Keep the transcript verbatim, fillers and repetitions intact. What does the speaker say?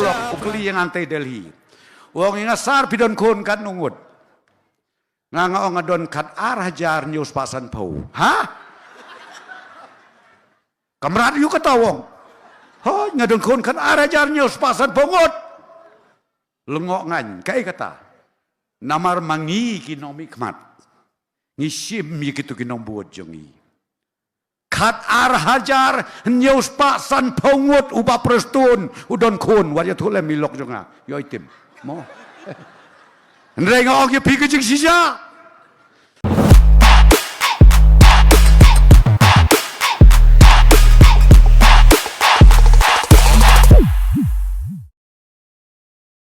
Lok u kylli ïa nga hangtei Delhi. U ong ïa nga, sir, phi don khun katno ngut? Nga nga ong nga don khat ar hajar hynñiew spah sanphew. Ha? Ka mrad ïa u kata, u ong. Hooid, nga don khun khat ar hajar hynñiew spah sanphew ngut. Lyngngoh ngan, kaei kata? Namar ma ngi ki nongmihkhmat, ngi shim ïa kito ki nongbud jong ngi. Khat ar hajar hynñiew spah sanphew ngut u Bah Prestone u don khun, wat ïathuh lem ïa i lok jong nga. Ïoh i tim. Mo. Hynrei nga ong ïa phi ka jingshisha.